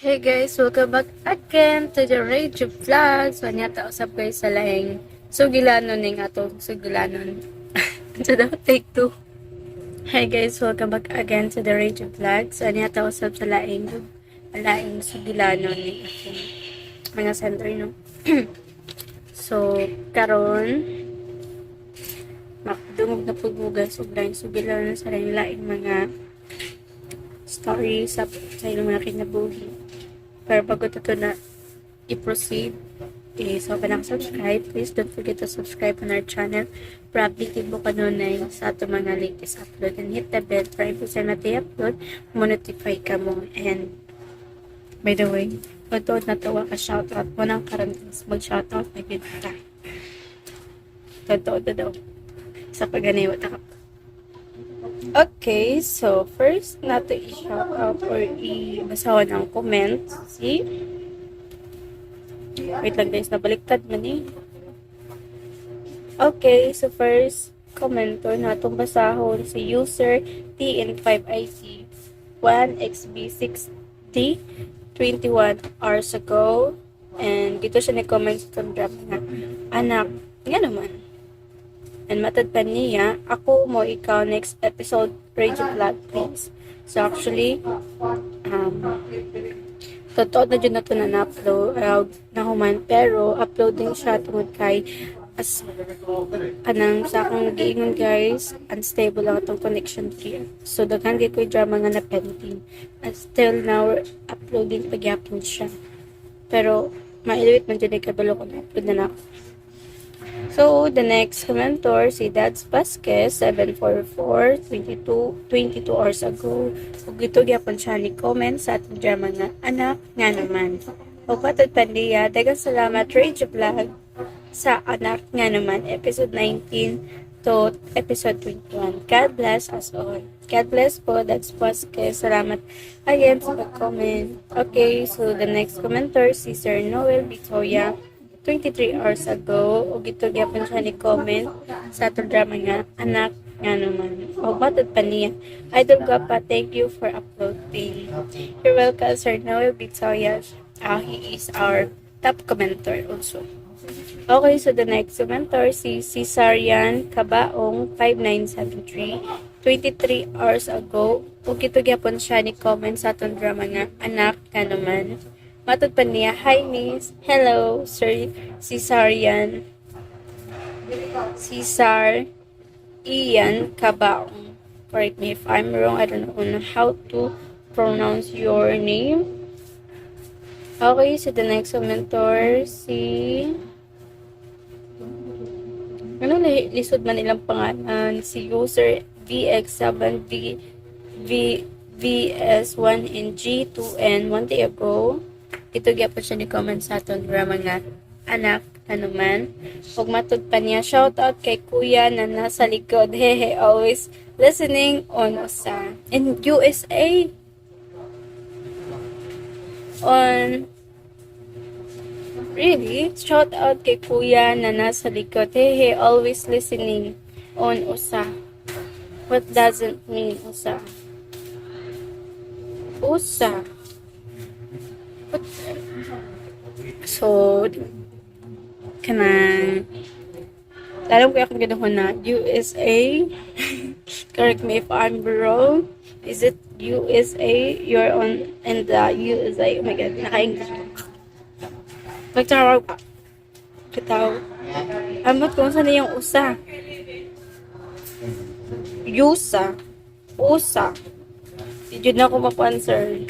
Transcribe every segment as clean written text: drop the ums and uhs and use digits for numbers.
Hey guys, welcome back again to the Radio Vlog. So, anya ta usab guys sa laing sugilanon ning atong sugilanon. So, daw take two. Hey guys, welcome back again to the Radio Vlog. So, anya ta usab sa laing sugilanon ning atong mga center, no? So, karon makadungog na pud mo, guys, og laing sugilanon sa laing laing mga story sa ilang mga kinabuhi. Pero bago ito na i-proceed, eh, so pa subscribe, please don't forget to subscribe on our channel para updated mo kanunay sa ato mga latest upload and hit the bell para if na natin upload, mo-notify ka mo. And by the way, pagtuod na tuwa ka shoutout mo nang karon, mag-shoutout na gid ta. Totoo na daw. Sa pagganay, wala ka. Okay, so first nato i-shout out or i-basawan ang comment si. Wait lang guys, nabaliktad man eh. Okay, so first commenter natong basahon si user TN5IC 1XB6D 21 hours ago. And dito siya ni-comment sa itong drama nga "Anak Nga Naman." And matad pa niya, "Ako mo ikaw next episode, Radio Vlog, please." So actually, totoo na dyan na ito na na-upload, na human, pero uploading siya tungod kay as kanang sa akong giingon guys, unstable lang atong connection here. So daghan kay ko'y drama nga na pending. And still now, uploading pagyapon siya. Pero mailuwit man dyan kabalo ko na upload na na ako. So, the next commenter, si Dads Vasquez, 744, 22, 22 hours ago. Ug ito gyapon siya ni comment sa atong drama nga "Anak Nga Naman." Ug matod pa niya, "Daghang salamat, Radio Vlog, sa Anak Nga Naman, episode 19 to episode 21. God bless us all." God bless po, Dads Vasquez. Salamat again sa pag-comment. Okay, so the next commenter, si Sir Noel Victoria, 23 hours ago, ug ito gyapon siya ni comment sa atong drama nga "Anak Nga Naman." Ug matod pa niya, "Idol Gwapa, thank you for uploading." You're welcome, Sir Noel Victoria. He is our top commenter also. Okay, so the next commenter, si Cesarian Kabaong 5973, 23 hours ago, ug ito gyapon siya ni comment sa atong drama nga "Anak Nga Naman." Matod pa niya, "Hi miss." Hello, Sir Cesarian. Cesar Ian Kabaong. Correct me if I'm wrong. I don't know how to pronounce your name. Okay, so the next commenter, si. Ano, lisod man ilang pangalan. Si user VX7V V VS1 and G2N one day ago. Ito gyapon siya ni comment sa aton drama nga "Anak Nga Naman." Ug matod pa niya, "Shout out kay kuya na nasa likod. Hehe, always listening on USA." In USA. On. Really? "Shout out kay kuya na nasa likod. Hehe, always listening on USA." What doesn't mean USA? USA. What? So, kanang alam ko akong ginawa na USA. Correct me if I'm wrong. Is it USA? You're on in the USA. Oh my God, naka-English. Magtawag pa. Bitaw. Amot kung saan yung USA. USA. USA. Di jud na ako mapu-answer.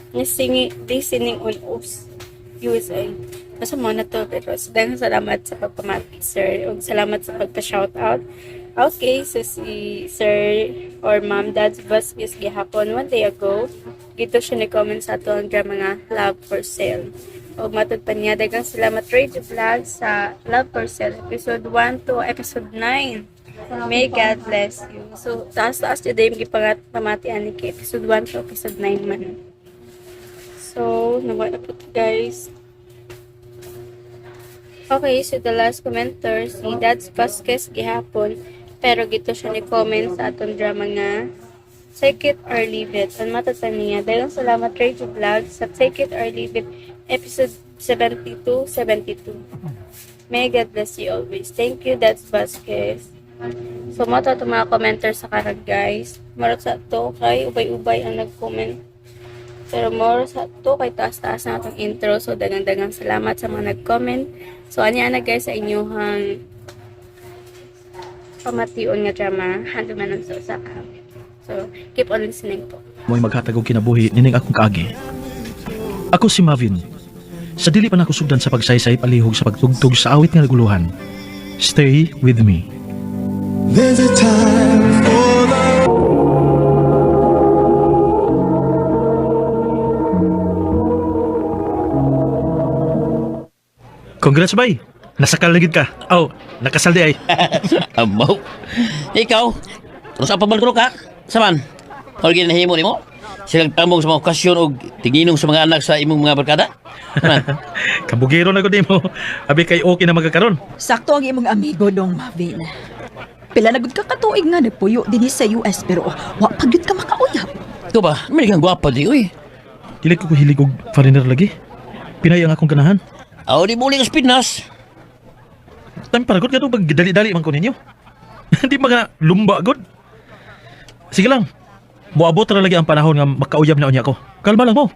Listening on US. USA. Basta mo na to. Pero daghang salamat sa pagpamati, sir. Ug salamat sa pagpa-shoutout. Okay, so si Sir or Ma'am Dads Vasquez gihapon one day ago, dito siya ni-comment sa ato ang drama nga "Love for Sale." Ug matod pa niya, "Daghang salamat, Radio Vlog, sa Love for Sale episode 1 to episode 9. May God bless you." So, taas-taas yun yung gipangat pamatian ni kay episode 1 to episode 9 man. So, nawala po to, guys. Okay, so the last commenter, si Dads Vasquez gihapon, pero gito siya ni comment sa atong drama nga Take It or Leave It. Ang matatan niya. Daghang salamat, Rachel Vlog, sa Take It or Leave It episode 72, 72. May God bless you always. Thank you, that's Vasquez. So, mao to mga commenters sa karag, guys. Maro sa to kay ubay-ubay ang nag-comment. Pero more sa to kay taas-taas na atong intro. So, dagang-dagang salamat sa mga nag-comment. So, anya na, guys, sa inyong pamation nga drama. Handumanan sa usa ka. So, keep on listening po. Mo'y maghatag og kinabuhi nining akong kaagi. Ako si Mavin. Sa dili pa nako sugdan sa pagsaysay palihog sa pagtugtog sa awit nga naguluhan. Stay with me. There's a time for the Congrats, bay. Nasakal na gid ka. Oh, nakasal di ay. Amaw. Ikaw, sa pa man kuno ka? Saman. Mao gyud nahimo nimo? Silang tambong sa mga okasyon og tinginom sa mga anak sa imong mga barkada? Man. Kabugero na gud nimo. Abi kay okay na magkakaron. Sakto ang imong amigo dong Mavin. Pila na gud ka katuig nga nagpuyo dinhi sa US pero wa pa gyud ka makauyab. Ikaw ba? May kang gwapa di uy. Dili ko hilig og foreigner lagi. Pinay ang akong ganahan. Aw di muli ka sa Pinas. Time para gud kadto pag dali-dali man ko ninyo. Di mga lumba gud. Sige lang. Moabot ra lagi ang panahon nga makauyab na unya ko. Kalma lang mo.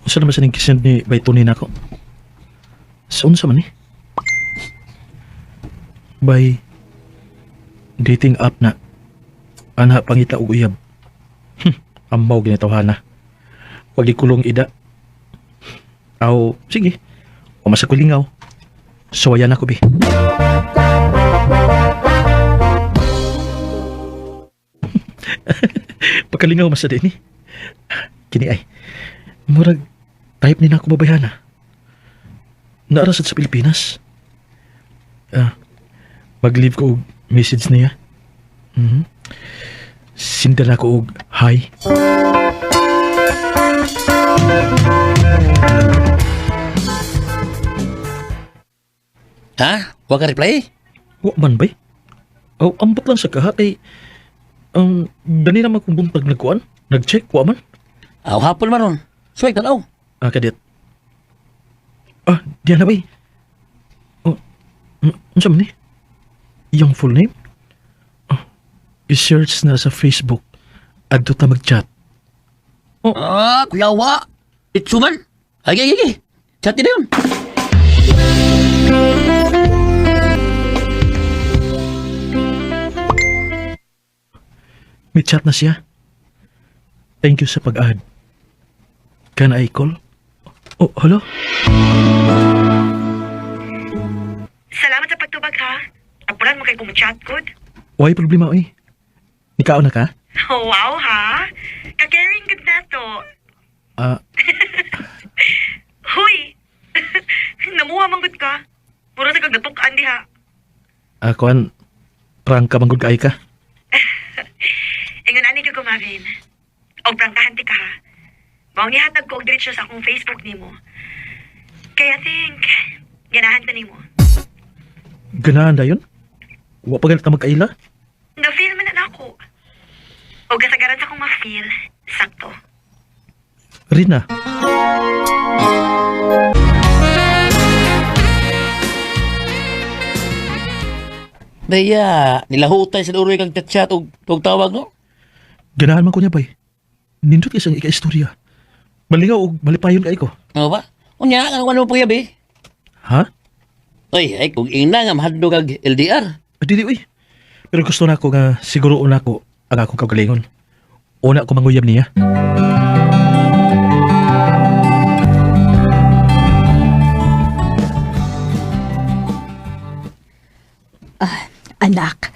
Unsa naman sa ning kisend ni Baytuni nako? Sa unsa man ni? By dating app na ana pangita og uyab. Amaw ginatawhana. Wag ikulong ida. Aw, sige. O masakulingaw. Suwayan ako, bi. Pagkalingaw mas sa ni. Kini ay. Murag type ni nako babayhana. Naara sad sa Pilipinas. Ah, mag-leave ko og message niya. Sindan ako og hi. Ha? Wa ka reply? Wa man bay. Aw, ambot lang sa kaha kay dani naman kong buntag nagkuan. Nag-check wa man. Aw hapon man ron. Suway tanaw. Ah, kadit. Ah, diyan na bay. Oh, unsa man ni? Iyang full name? Ah, i-search na sa Facebook. Adto ta mag-chat. Ah, kuyawa. Itsuman. Agi, agi, agi. Chat na yun. May chat na siya. Thank you sa pag-add. Can I call? Oh, hello? Salamat sa pagtubag ha. Apuran mo kay kumuchat good. Why problema oy? Nikaon na ka? Oh, wow ha. Ka-caring good na to. Ah, Huy! Namuha man gud ka. Puro sa kag natukan diha. ah, kuan, prank ka manggod kaay ka. Ingon ani gyud ko, Marvin. Og prangkahan ti ka ha. Maong nihatag ko og diretso sa akong Facebook nimo. Kaya think ganahan ta nimo. Ganahan dayon? Wa pa ganit na magkaila? Na-feel man na nako. Og kasagaran sa akong ma-feel, sakto. Rina. Daya, nilahutay sa uroy kang chat-chat og tawag no? Ganahan man ko niya bay. Nindot kay isang ika-istorya. Malingaw og malipayon kay ko. Ano ba? Unya, ano ano po yabi? Ha? Oy, ay kung ina nga mahadlok kag LDR. Ah, dili uy. Pero gusto na ako nga siguro una ko ang akong kaugalingon. Una ko manguyab niya. Ah, anak,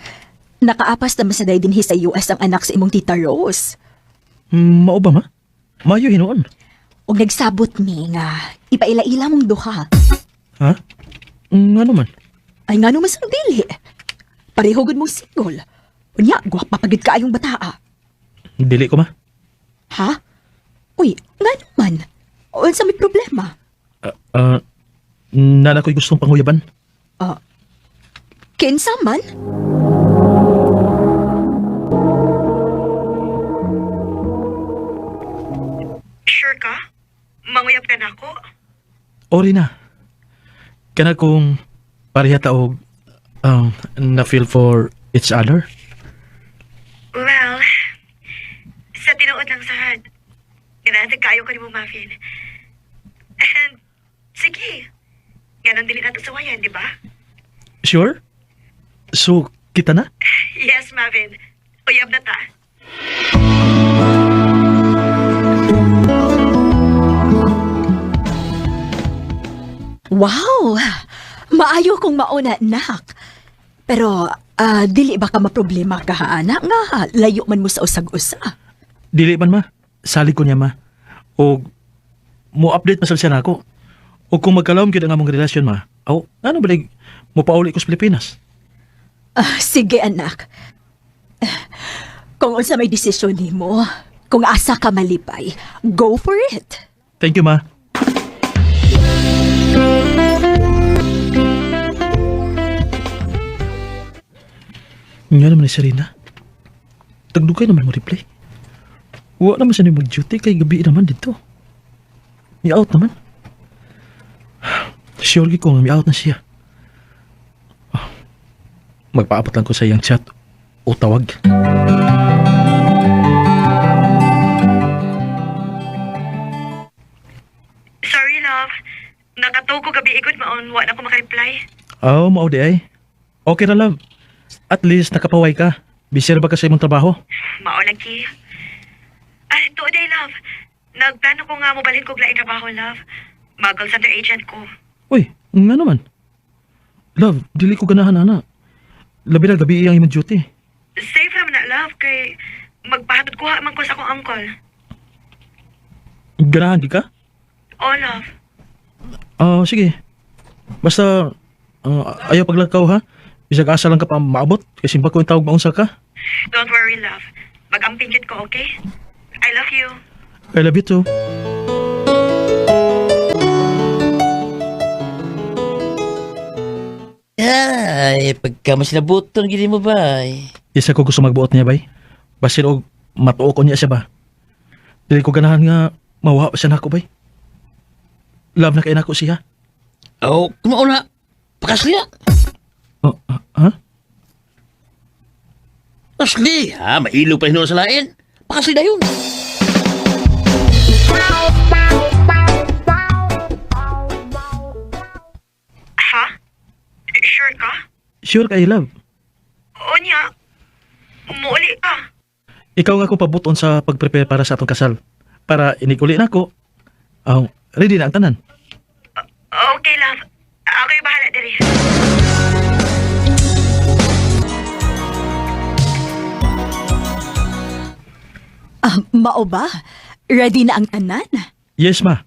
nakaapas na masaday dinhi sa US ang anak sa imong tita Rose. Mao ba ma? Mayo hinuon. Og nagsabot mi nga ipaila-ila mong duha. Ha? Ano man? Ay ngano mas ang dili. Pareho gud mong single. Unya, gwapa pa gud kaayong bataa. Dili ko ma. Ha? Uy, ngano man? Unsa may problema? Nana ko'y gustong panguyaban. Kinsa man? Sure ka? Manguyab ka na ako? Ori na. Kana kung pareha ta og na feel for each other. Well, sa tinuod lang sad. Ganahan kayo ko ni mo, Marvin. And, sige. Ganon dili nato sawayan, di ba? Sure? So, kita na? Yes, Marvin. Uyab na ta. Wow! Maayo kong mauna, nak. Pero, dili ba ka maproblema ka, ha, anak? Nga, layo man mo sa usag-usa. Dili man ma. Salig ko niya ma. O mo update masal siya nako. O kung magkalawom gyud ang among relasyon ma. Aw, ano ba mo pauli ko sa Pilipinas? Sige, anak. Kung unsa may desisyon nimo, kung asa ka malipay, go for it. Thank you ma. Nga naman ni Serena. Tagdugay naman mo reply. Wa naman siya ni mag-duty kay gabi naman dito. Mi-out naman. Sure ko nga mi-out na siya. Ah, magpaabot lang ko sa iyang chat o tawag. Sorry, love. Nakatuo ko gabi ikot maon, wa na ko makareply. Oh, mao di ay. Okay ra love. At least nakapaway ka. Busy ra ba ka sa imong trabaho? Mao lagi. Ay, tuod day, love. Nagplano ko nga mobalhin ko laing trabaho, love. Mag-call center agent ko. Uy, nga naman. Love, dili ko ganahan ana. Labi na gabi ang imong duty. Safe raman na, love, kay magpahatod kuha man ko sa akong uncle. Ganahan di ka? Oh, love. Ah, sige. Basta ayaw paglakaw ha. Bisag asa lang ka pa maabot kay simba ko ang tawag maunsa ka. Don't worry, love. Mag-amping jud ko, okay? I love you. I love you too. Ay, pagka mas nabuton, gini mo ba? Ay. Isa ko gusto magbuot niya bay. Basin og matuo ko niya siya ba. Dili ko ganahan nga mawa siya nako bay. Love na kay nako siya. Oh, kumauna. Pakasli na. Oh, ah, ha? Asli, ha? Mailo pa hinuon sa lain. Pakasli na yun. Ha? Sure ka? Sure kay love. O niya. Muuli ka. Ikaw nga ko pabuton sa pag-prepare para sa atong kasal. Para inig-uli na ako. Oh, ready na ang tanan. Okay, love. Ako'y bahala diri. Mao ba? Ready na ang tanan? Yes, ma.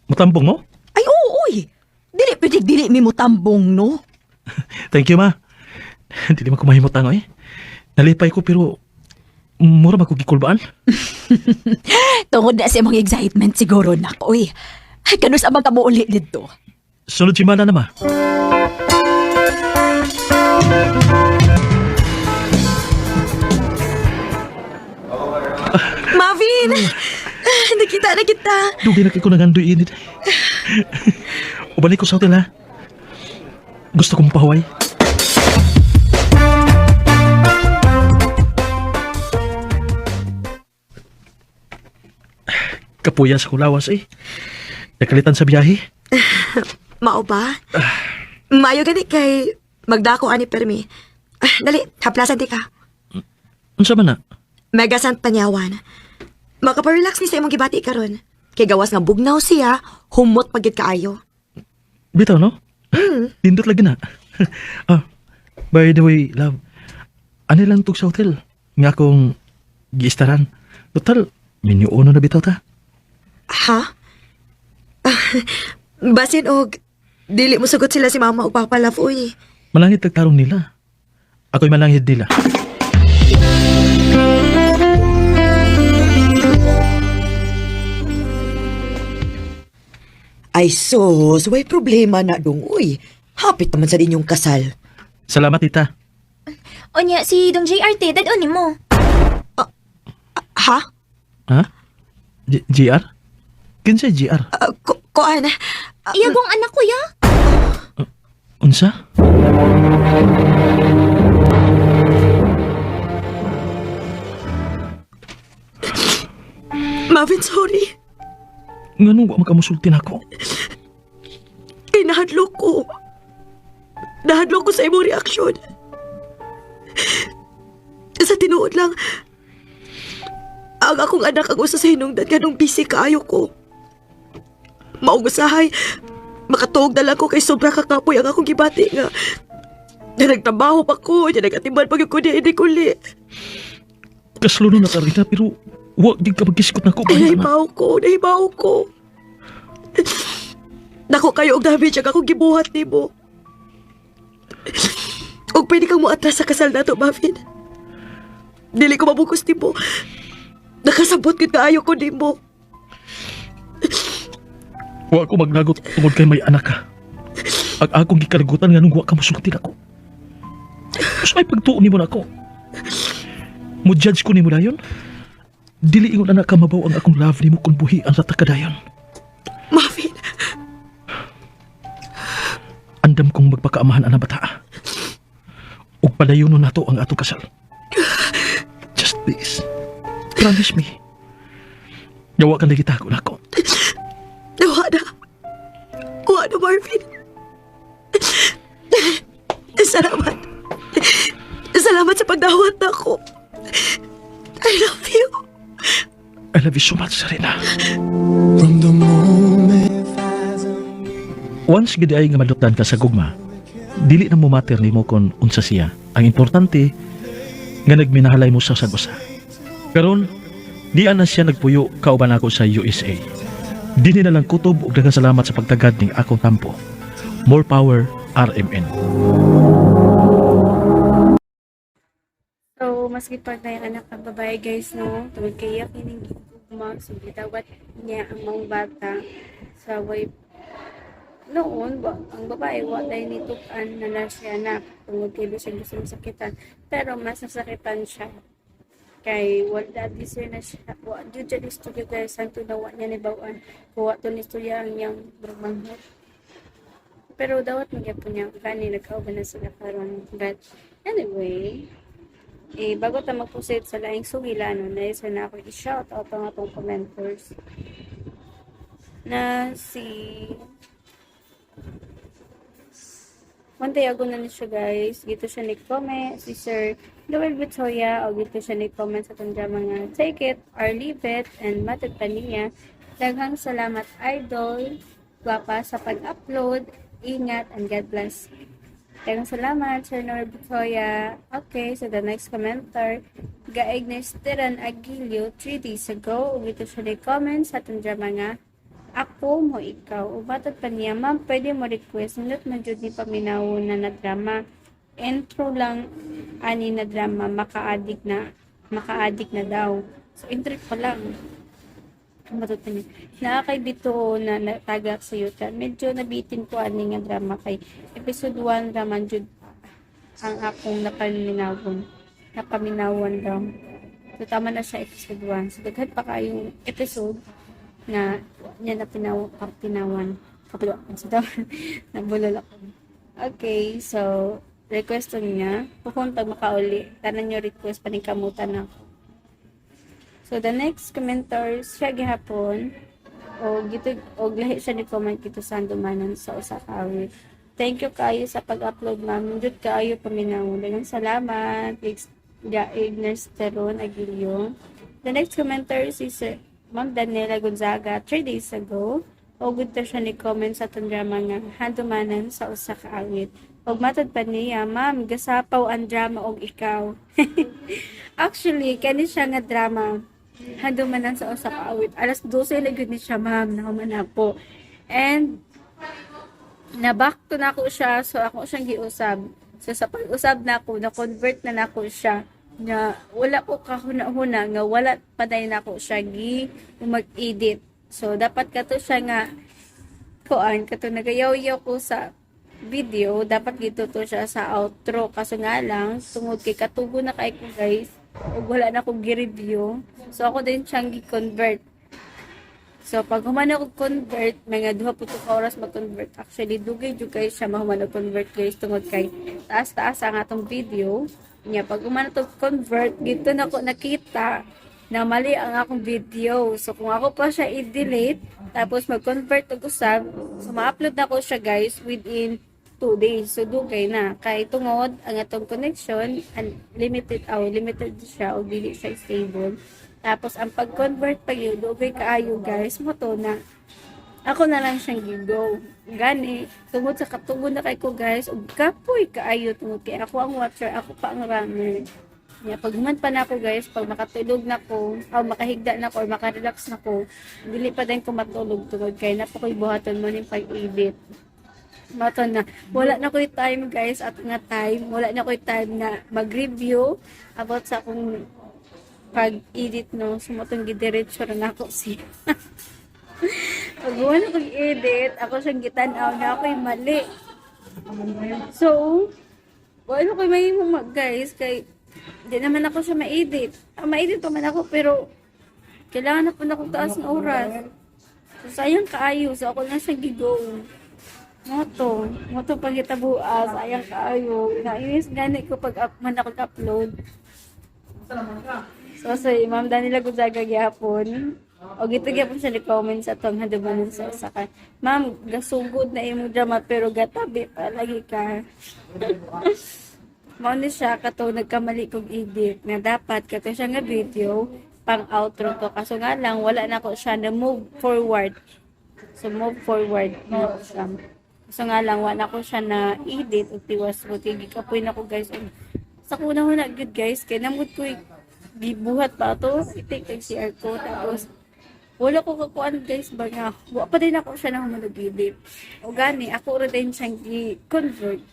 Mutambong mo? Ay, oo, uy. Dili pwede dili mi mutambong, no? Thank you, ma. Hindi naman ko mahimutang, eh. Nalipay ko pero mura ba ko gikulbaan? Tungod na sa imong excitement siguro, nak, uy. Ay, kanus amang ka mo uli dito. Sunod simana na, ma. Marvin! Nakita na kita. Dugay na kay ko nangandoy init. Ubalik ko sa hotel, ha? Gusto kong pahuway. Kapuya sa kulawas, eh. Nakalitan sa biyahe. Mao ba? Mayo gani kay magdako ani permi. Dali, haplasan di ka. Unsa man na? Megasan panyawan. Makaparelax ni sa imong gibati karon. Kay gawas nga bugnaw siya, humot pagid kaayo. Bitaw, no? Dindot lagi na. Ah, by the way, love, ano lang tug sa hotel? Nga akong giistaran. Total, minyo uno na bitaw ta. Ha? Basin og dili mo sugot sila si mama ug papa love uy. Malangit tagtarong nila. Ako'y malangit nila. Ay sus, way problema na dong uy. Hapit naman sa inyong kasal. Salamat, tita. Onya, si Dong JRT, dad-on mo. Ha? Ha? GR? Kinsa GR? Kuan? Iyagong anak ko, ya. Unsa? Marvin, sorry. Nganong wa makamusulti nako? Kay nahadlok ko. Nahadlok ko sa imong reaksyon. Sa tinuod lang, ang akong anak ang usa sa hinungdan ganong busy kaayo ko. Maong usahay, makatuog na lang ko kay sobra kakapoy ang akong gibati nga. Na nagtrabaho pa ko, na nagatiman pa gyud ko ni kuli. Kaslo na Karina, pero wa di ka magiskot nako Ay, ba na? nahibaw ko, nahibaw ko. Nako kayo og damage ang akong gibuhat nimo. Og pwede kang muatras sa kasal nato, Marvin. Dili ko mabukos nimo. Nakasabot gud kaayo ko nimo. Wa ko maglagot tungod kay may anak ka. Ang akong gikalagutan nganong wa ka musulti nako. Mas may pagtuon nimo nako. Mo judge ko nimo dayon. Dili ingon anak ka mabaw ang akong love nimo kun buhi ang rata kadayon. Marvin, Andam kong magpakaamahan ang bata. Ug padayonon nato ang atong kasal. Just please, promise me. Yawa ka lagi tago nako. nawa na. Wa na, Marvin. Salamat. Salamat sa pagdawat nako. I love you. I love you so much, Serena. From the moment Once gid ay nga malutan ka sa gugma, dili na mo matter nimo kon unsa siya. Ang importante nga nagminahalay mo sa usag usa. Karon, di na siya nagpuyo kauban ako sa USA. Dini na lang kutob ug daghang salamat sa pagtagad ning akong tampo. More power, RMN. So, maski pag na yung anak ng babae guys, no? Tungod kay yak ining gugma, so gitawat niya ang mga bata sa way noon, ba, ang babae, wa dahil nitukan na na siya anak tungod kay bisag gusto masakitan. Pero mas nasakitan siya kay wala di sir na siya wa jud siya istorya guys santo na wa niya ni bawan kuwa to ni istorya ang iyang manghot, pero dawat magyapon niya gani nagkauban na sila karon. But anyway, eh, bago ta mag-proceed sa laing sugila, no, naisa na ako i-shout out ang atong commenters na si one day ago na ni siya guys. Dito siya ni comment si Sir Noel Bitoya o dito siya ni comment sa atong drama nga Take It or Leave It, and matod pa niya, "Daghang salamat, idol gwapa, sa pag-upload. Ingat and God bless." Daghang salamat, Sir Noel Bitoya. Okay, so the next commenter, Gaig Nesteran Aguilio, 3 days ago, ug ito siya ni comment sa atong drama nga Ako Mo Ikaw. Ubatod pa niya, "Ma'am, pwede mo request, nindot man jud ni paminaw na na drama. Intro lang ani na drama, maka-addict na, maka-addict na daw." So, intro pa lang. Matod pa niya. Naa kay Bito na natagak sa yuta. Medyo nabitin ko ani nga drama kay episode 1 raman jud ang akong napaminawon. Napaminawan daw. So, tama na siya episode 1. So, daghan pa kayong episode na niya na pinawan. Kapilo. So, tama. Nabulol ako. Okay, so, request to niya. Kung pag makauli, tanan niyo request, paningkamutan ako. So, the next commenter, siya gihapon, o gito o lahi siya ni comment gito sa handumanan sa usa ka awit. "Thank you kaayo sa pag-upload, ma'am. Nindot kaayo paminaw. Daghang salamat." Gaig Nurse Teron Aguilio. The next commenter si Sir Ma'am Daniela Gonzaga, 3 days ago. O good ta siya ni comment sa atong drama nga Handumanan sa usa ka awit. Og matod pa niya, "Ma'am, gasapaw ang drama og ikaw." Actually, kani siya nga drama Handumanan sa usa ka awit. Alas 12 na gyud ni siya, ma'am, nahuman na po. And na-back to na ako siya, so ako siyang giusab. So sa pag-usab na ako, na-convert na nako siya nga wala ko kahuna-huna nga wala pa day nako siya gi mag-edit. So dapat kato siya nga kuan kato nagayaw-yaw ko sa video, dapat gito to siya sa outro. Kaso nga lang, tungod kay katugo na kay ko guys, ug wala na akong gi-review. So ako din siyang gi-convert. So pag human ako convert, mga duha po to ka oras mag-convert. Actually, dugay jud kay siya mahuman og convert guys tungod kay taas-taas ang atong video. Nya pag human to convert, dito na ko nakita na mali ang akong video. So kung ako pa siya i-delete, tapos mag-convert og usab, so ma-upload na ko siya guys within 2 days. So dugay na. Kay tungod ang atong connection limited aw limited siya o dili siya stable. Tapos ang pag-convert pag yun, dugay kaayo guys, mo to na ako na lang siyang gigo. Gani, tungod sa katugod na kay ko guys, ug kapoy kaayo tungod kay ako ang watcher, ako pa ang runner. Nya pag human pa na ako guys, pag makatulog na ko, o makahigda na ko, or makarelax na ko, dili pa din ko matulog tungod kay na pa ko'y buhaton mo ning pag-edit. Mato na, wala na ko'y time guys, at nga time, wala na ko'y time na mag-review about sa akong pag-edit no, sumutong gidiretso na ako siya. Pag wala kong edit, ako siyang gitanaw na ako'y mali. So, wala ko'y mahimo guys, kay di naman ako siya ma-edit. Ah, ma-edit pa man ako, pero kailangan na po na akong taas ng oras. So, sayang kaayo. So, ako lang siyang gigo. Moto. Moto pagitabuas. Sayang kaayo. Nainis gani ko pag up, man ako upload. So, si Ma'am Danila Gonzaga gyapon. O gito gyapon siya ni comment sa atong handumanan sa usa ka. Ma'am, gasugod na imong drama pero gatabi pa lagi ka. Mao ni siya kato nagkamali kog edit nga dapat kato siya nga video pang outro to kaso nga lang wala na ko siya na move forward. So move forward na ko siya. Kaso nga lang wala ko siya na edit ug tiwas ko kay gikapoy na ko guys. Ug sa kuna na gyud guys kay namud ko gibuhat pa to i-take kay CR ko tapos wala ko kakuan guys ba nga wa pa din ako siya na humanog edit. O gani ako ra din siyang gi-convert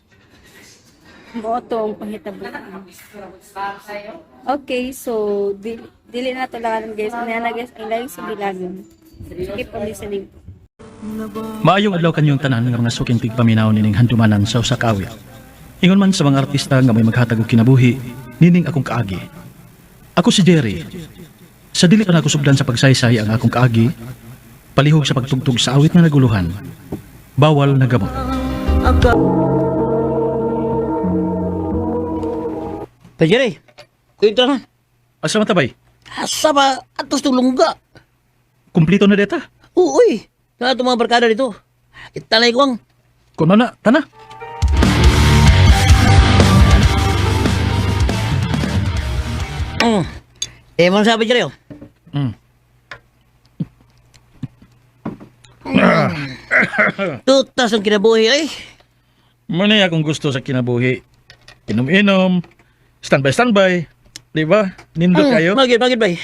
mo to ang panghitabo. Okay, so dili na to lang guys. Ano na guys, ang laing sugilanon. Keep on listening. Maayong adlaw kanyong tanan nga mga suking tigpaminaw nining handumanan sa usa ka awit. Ingon man sa mga artista nga may maghatag og kinabuhi, nining akong kaagi. Ako si Jerry. Sa dili pa nako sugdan sa pagsaysay ang akong kaagi, palihog sa pagtugtog sa awit nga naguluhan. Bawal na gamot. Pajere, kuya na. Asa man tabay? Asa ba? Atos itong lungga. Kumplito na deta. Uy, na itong mga barkada dito. Kita na ikaw ang. Kuno na, tana. Eh, man sabi Jerry, oh. Tutas ang kinabuhi, ay. Muna akong gusto sa kinabuhi. Inom-inom, standby standby. Di ba? Nindot kayo. Magid, magid, bay.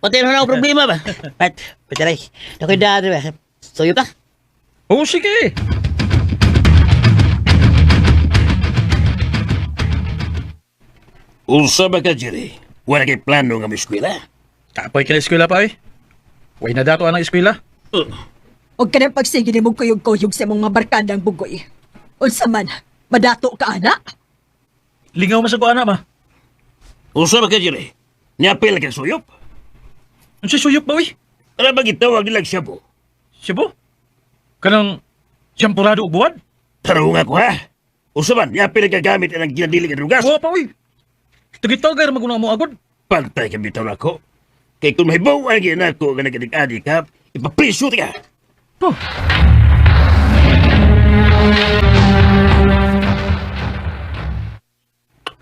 Patay na ako problema ba? Pat, patay. Nakoy dati ba? Suyo pa. Oh, sige. Unsa ba ka, Jerry? Wala kay plano nga eskwela? Kapoy ka na eskwela pa eh. Way na dato anang eskwela. Og kanang pagsige nimo kuyog-kuyog sa imong mga barkadang bugoy. Unsa man, madato ka ana? Lingaw man sa kuana ma. Unsa ba ka, Jerry? Niapil ka suyop? Unsa suyop ba uy? Ano ba gitawag nilang shabu? Sibo? Kanang champurado og buwan? Tarunga ko, ha? Unsa man, niapil ka gamit ang ginadili nga drugas? Wa pa uy. Tugitagay ra maguna mo agod. Pantay ka bitaw na ako. Kay kung mahibaw ang ginako nga nagadig-adi ka, ipapriso ka. Po.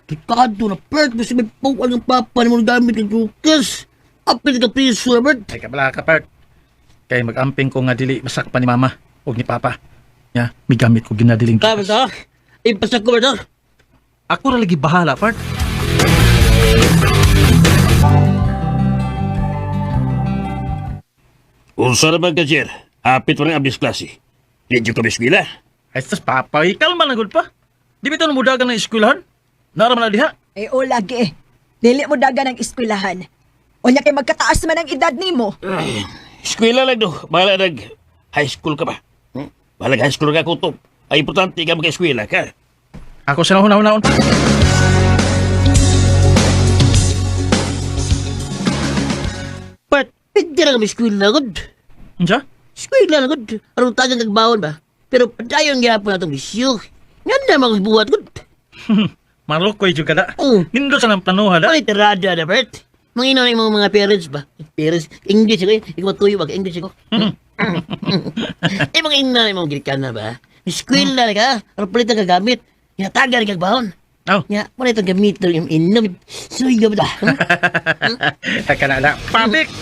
Delikado na, Bert. Basta may pawal ng papa ni mo gamit ng drugas. Apil ka priso na, Bert. Ay kabala ka part. Kay magamping ko nga dili masakpan ni mama og ni papa. Ya, may gamit ko ginadiling Kaya ba ito? Ipasak ko ba ito? Ako ra lagi bahala part. Unsa na ba ka, Jer? Apit pa rin abis klase. Medyo ka eskwela. Ay tas papa, kalma na gud pa. Di bitaw namudagan ng eskwelahan? Nara man na diha. Eh o lagi. Dili mo dagan ang eskwelahan. Unya kay magkataas man ang edad nimo. Ay, eskwela lang do. Bahala nag high school ka ba? Hmm? Balag high school ka kutob. Ay importante ka maka-eskwela ka. Ako sa nahuna-hunaon. But, hindi na kami eskwela gud. Unsa? Eskwela na gud. Aron tagang kagbaon ba? Pero padayon gyapon atong bisyo. Nga na mga buhat gud. Malukoy jud ka da. Oh. Nindot sa nang planuha da. Ay, tirada na, Bert. Mangino na yung mga parents ba? Parents, English ako eh. Ikaw matuyo ba? English ako. Eh, mga ina na yung mga Grikan na ba? Eskwela na ka. Ano palit ang gagamit? Ginatagan kag baon. Aw. Nga, wala itong gamit ng inom. Suyo ba? Taka na na. Pabik!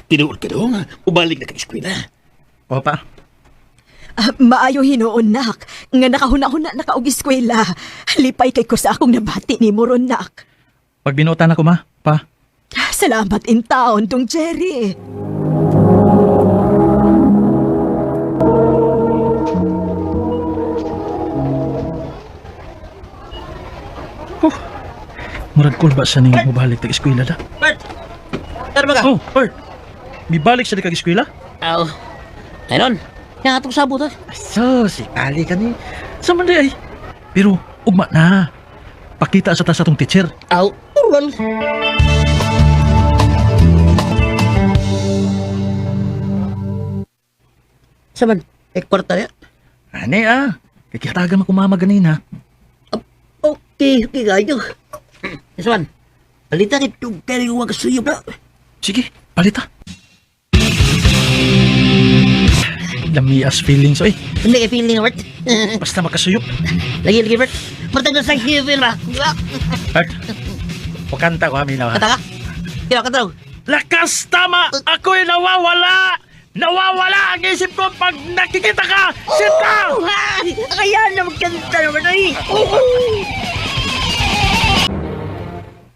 Tinuod ka dong. Ubalik na kag eskwela. Opa. Ah, maayo hinuon nak, nga nakahuna-huna na ka og eskwela. Lipay kay ko sa akong nabati nimo ron nak. Pag binutan ako ma, pa. Salamat in taon, Dong Jerry. Murag cool ba sa ning mobalik tag eskwela da? Bert! Tara ba ka? Oh, Bert. Mibalik sa di kag eskwela? Aw. Ayun. Yang atong sabot ha. So, si Ali ka ni. Sa man di ay. Pero ugma na. Pakita sa ta sa tong teacher. Aw. Tural. Saman, eh, kwarta niya. Ani ah. Kikitagan mo kumama ganina. Okay, okay kayo. Saman, balita kay tugkari ko ang kasuyop na. Sige, palita. Lamias feelings oy. Hindi kay feeling, Bert. Basta makasuyop. Lagi, lagi, Bert. Martag na sa heaven ba? Di ba? Bert. Pakanta ko amin ha. Kata ka? Di ba, kata raw? Lakas tama! Ako'y nawawala! Nawawala ang isip ko pag nakikita ka! Sita! Oh, ha! Kaya na magkanta naman ay!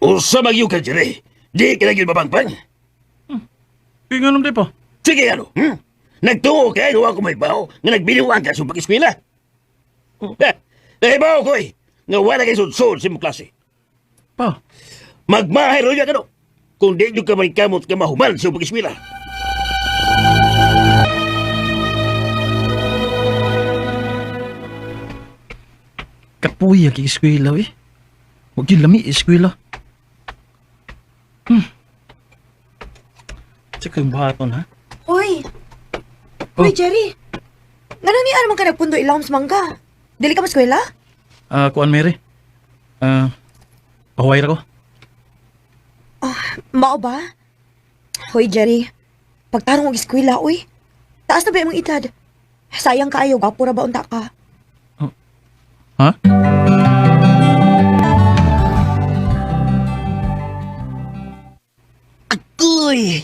Usa magyo ka dire. Di ka na mabangpang. Inganom di po. Sige ano, Nagtungo ka, gawa ko may bao, nga nagbiliwan ka sa pag-eskwela. Ha, nahibaw ko eh, nga wala kay sudsud sa imong klase. Pa, Magmahay ro niya kano, kung di nyo ka may kamot ka mahuman sa pag-eskwela. kapuya kay eskwela eh. Huwag yun lami eskwela. Tsaka yung baton ha. Hoy! Oh. Hoy, Jerry! Ngano ni ano man ka nagpundo ilawom sa mangga? Dili ka maskwela? Ah, kuan Mary. Ah, pahuway ra ko. Mao ba? Hoy, Jerry. Pagtarong og eskwela, uy. Taas na ba imong edad? Sayang kaayo, gwapo ra ba unta ka? Ha? Agoy!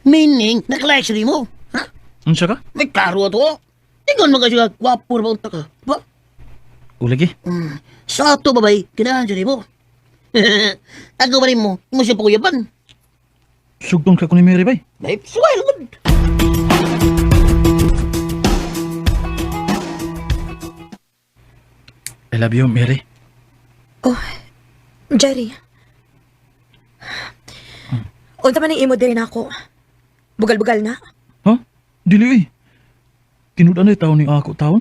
Meaning, nakalay sa mo. Ha? Unsa ka? May klaro ato. Ingon man ka siya, gwapo ra ba unta ka? Ba? Ulagi. Sa ato babay, kinahan siya mo. Ako ba rin mo, mo siya pakuyaban. Sugdon ka ko ni Mary bay. Ay, suway lang. I love you, Mary. Oh, Jerry. Unsa man ang imo diri nako? Bugal-bugal na. Ha? Dili eh. Tinud na taon ni ako taon.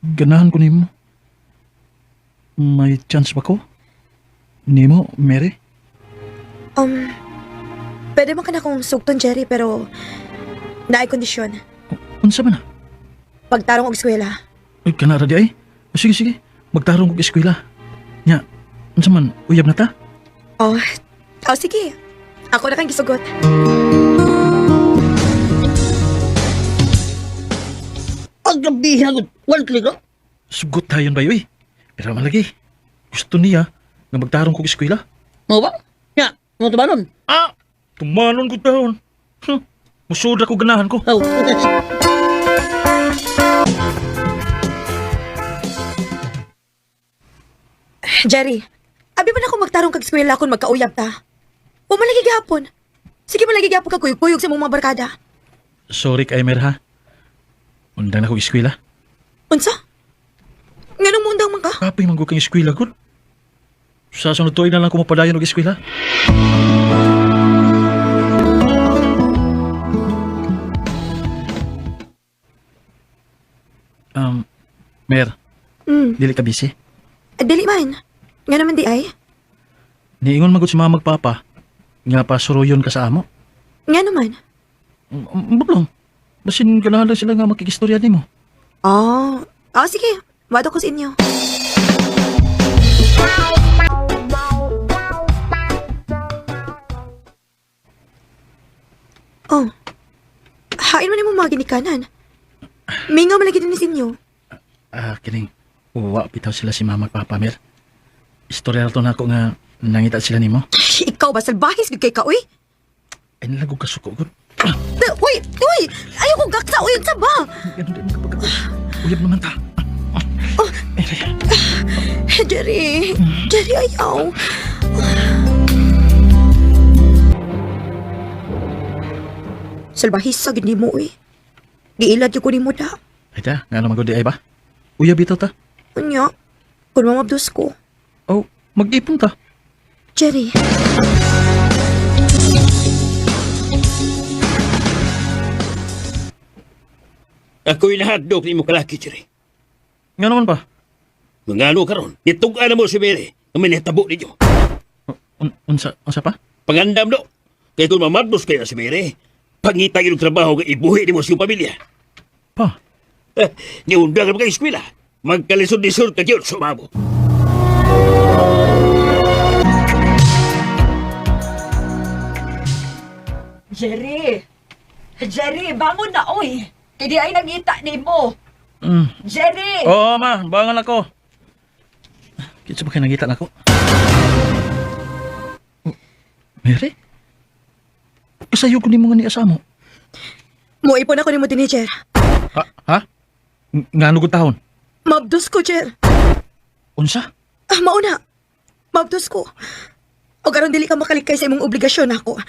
Ganahan ko nimo. May chance ba ko? Nimo, Mary? Pwede man ka na akong sugton, Jerry, pero naay kondisyon. Unsa man na? Pagtarong og eskwela. Ay, kanara di ay. O, sige, sige. Magtarong kog eskwela. Nya, unsa man, uyab na ta? Oh, oh sige. Ako na kang gisugot. Ang gabi agad. One click, oh. Sugot tayon ba eh. Pero malagi. Gusto niya nga magtarong kog eskwela. Mo ba? Ya, mo tubanon. Ah! Tumanon ko taon. Huh. Musuda ko ganahan ko. Oh. Jerry, abi man ako magtarong kag eskwela kung magkauyab ta. Wa man lagi gihapon. Sige man lagi gihapon ka kuyog-kuyog sa imong mga barkada. Sorry kay Mer ha. Undang na kog eskwela. Unsa? Nganong muundang man ka? Kapoy man gud kang eskwela gud. Sa sunod tuig na lang ko mapadayon og eskwela. Mer, dili ka busy? Dili man. Nga naman di ay. Niingon magud si mama magpapa nga pasuruyon ka sa amo. Nga naman. Bublong. Basin ganahan lang sila nga makikistorya nimo. Oh. Oh, sige. Wado ko sa inyo. Oh. Hain man nimo mga ginikanan. Mingaw man lagi din sa inyo. Ah, kining uwa bitaw sila si mama at papa, Mer. Istorya to nako nga nangita sila nimo. Ay, ikaw ba salbahis gud kay ka uy? Ay nalagog ka suko gud. Uy, uy! Ayaw ko gaksa uy, unsa ba? Ganun din kapag uyab naman ta. Oh. Mary, Jerry, Jerry ayaw. Salbahis sa gid nimo uy. Giilad jud ko nimo da. ay ta, nga naman gud di ay ba? Uyab bitaw ta. Unya, kung mamabdos ko. Oh, mag-ipon ta. Jerry. Ako'y nahadlok ni mo kalaki, Jerry. Nga naman pa. Mangano karon, nitug-an na mo si Mary ang may nahitabo ninyo. Unsa unsa pa? Pangandam do. Kaya kung mamadlos kayo si Mary, pangita yung trabaho nga ibuhi ni mo sa iyong pamilya. Pa. Eh, niundang ka kayo eskwela. Magkalisod-lisod ka dyan, sumamo. Jerry! Jerry, bangon na oy! Kay di ay nangita nimo. Jerry! Oo, ma, bangon ako. Kinsa ba kay nangita nako? Oh, Mary? Kasayo ko nimo nga ni asamo. Moipon ako nimo dinhi, Jer. Ha? Ha? Ngano gud tahon? Mabdos ko, Jer. Unsa? Ah, mauna. Mabdos ko. O karon dili ka makalikay sa imong obligasyon nako.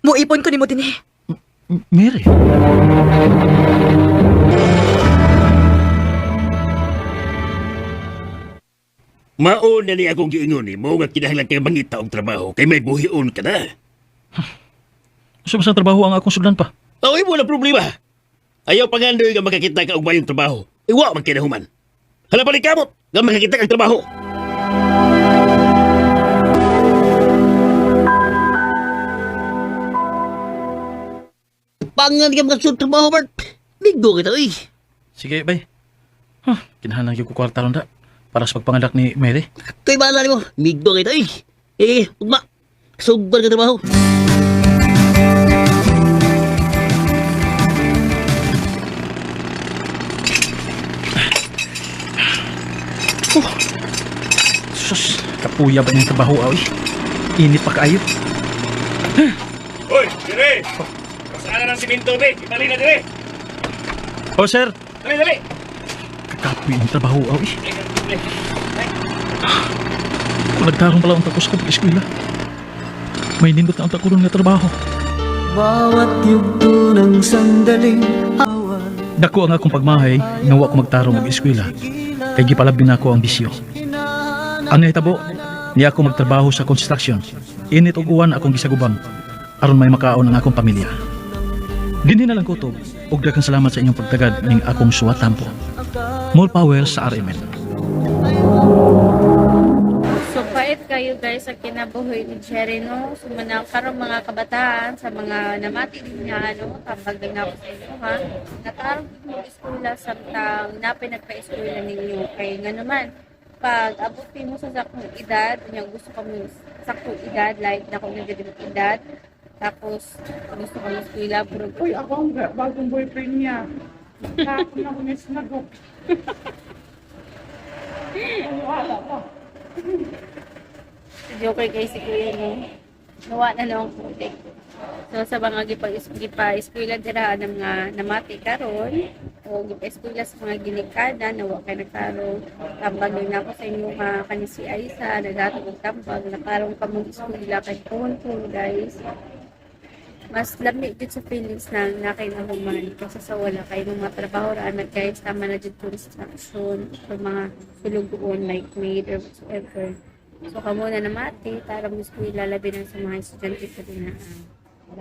Moipon ko nimo dinhi. Mary? Mauna ni akong giingon ni mo nga kinahanglan kay mangita og trabaho kay may buhion ka na. Unsa ba sa trabaho ang akong sudlan pa? Away mo na problema. Ayaw pangandoy nga makakita ka og mayong trabaho. Iwa man kinahuman. Hala palit kamot nga makakita kang trabaho. Pangan ka mga trabaho, Bart. Bigo kita, uy. Sige, bay. Huh, kinahanglan gyud ko kwarta ron da para sa pagpanganak ni Mary. Kay bahala nimo. Migo kita, uy. Eh, ugma. Sugban ka trabaho. Sus, kapuya ba niyang trabaho aw eh. Init pa kaayo. Hoy, dire. Saan na ng simento, be? Ibali na dire. Oh, sir. Dali, dali. Kakapoy ang trabaho aw eh. Kung nagtarong pala ang takos ko pag-eskwela. May nindot na ang takuron nga trabaho. Bawat yugto ng sandaling Dako ang akong pagmahay nga wa ko magtarong og eskwela kay gipalabi nako ang bisyo. Ang nahitabo, niya ako magtrabaho sa construction. Init og uwan akong gisagubang aron may makaon ang akong pamilya. Dinhi na lang kutob ug daghang salamat sa inyong pagtagad ning akong suwatampo. More power sa RMN. So, pait kayo guys sa kinabuhi ni Jerry, no? So, manang karon mga kabataan, sa mga namati din niya, ano, tambag din ako sa inyo, ha? Natarong gid mo eskwela samtang napay nagpa-eskwela ninyo. Kay nga naman, pag abot mo sa saktong edad, unya gusto ka mo saktong edad, like na kung nagdadimong edad, tapos gusto ka mo eskwela, pero Uy, ako ang bagong boyfriend niya. Kahapon ako niya sinagok. Wala pa. Joker kay si Kuya no. Nawa na lang ang putik. So sa mga gipa-eskwela dira ang mga namati karon o gipa-eskwela sa mga ginikana nawa kay nagtarong tambag na ako sa inyo nga kani si Aisa nagato og tambag nakarong ka mong eskwela kay phone guys. Mas lami jud sa feelings na na kay nahuman kaysa sa wala kay mga trabaho ra na guys, tama na jud construction or mga sulugoon like maid or whatsoever. So kamo na namati, tara mo eskwela, labi na sa mga estudyante pa din na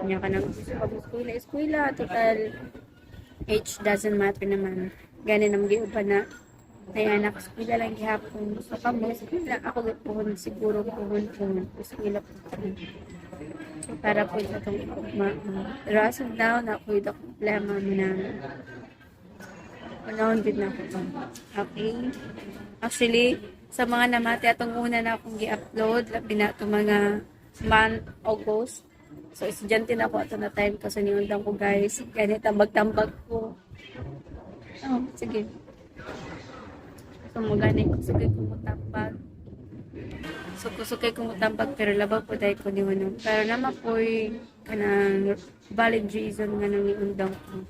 nya ka nang gusto ka mo eskwela, eskwela, total age doesn't matter naman. Gani na magiuban na ay anak, eskwela lang gihapon. So kamo, eskwela, ako puhon siguro puhon puhon, eskwela po. So para po sa itong ugma. Pero as of now, na ako yung problema mo na unahon din na ako. Okay? Actually, sa mga namati atong una na akong gi-upload, labi na itong mga month August. So, estudyante na ako ato na time kasi niundang ko guys. Ganit ang magtambag ko. Oh, sige. So, magani ko sugay ko mutambag. So, kusugay ko mutambag pero labaw po dahil ko ni Manong. Pero naman po'y kanang valid reason nga nang iundang ko.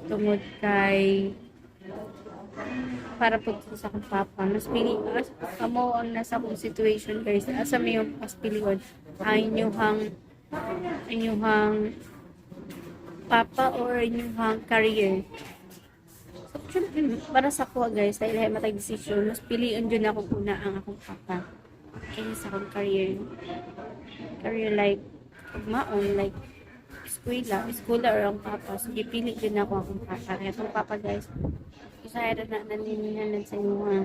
Tungod kay para po sa akong papa. Mas pili, as, amo ang nasa akong situation guys. Asa may yung mas pilion. Ang inyuhang papa or inyuhang career. So, syempre, para sa kuha guys, dahil ay matag decision, mas piliin dyan ako una ang akong papa kaysa sa akong career. Career like, maon, like, eskwela, eskwela or ang papa. So, gipili din ako akong papa. Kaya itong papa guys, usahay na naninihanan sa inyo ha.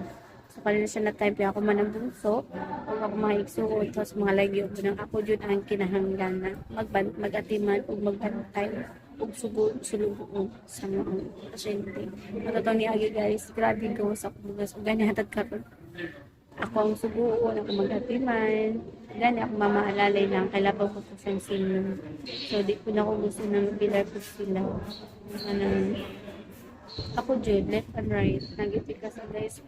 So, kanina siya na time, ako man ang bunso, o ako mga igsuot, tapos mga lagi ko nang ako dyan ang kinahanglan na mag-atiman o magbantay o sugo, sulubuon sa mga pasyente. Matataw ni Agi guys, grabe gawas ako bugas. O gani hatad karon. Ako ang suguon, ako mag-atiman. Gani ako mamaalalay lang, kailabaw ko po siyang sino. So, di ko na ako gusto na mabilar po sila. Anong, ako jud left and right nag-itik ka sa guys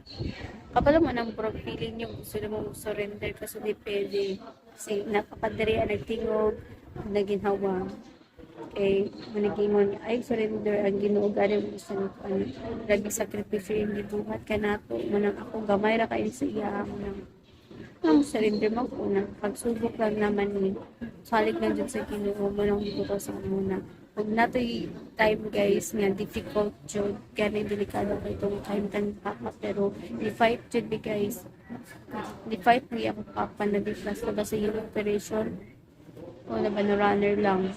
kapalo man ang prog feeling nyo gusto na mo surrender kasi di pwede kasi napakadiri ang nagtingog naginhawa kay managimon ay surrender ang Ginoo gani mo gusto nito ano grabe sakripisyo yung gibuhat kanato manang ako gamay ra kayo sa iya manang ang surrender mo ko na pagsubok lang naman ni salig lang jud sa Ginoo manang dito sa muna. Pag natoy time guys nga difficult jud gani delikado kay itong time kan papa pero di fight jud bi guys, di fight ni ako papa na di plus na ba sa yung operation o na ba na runner lang.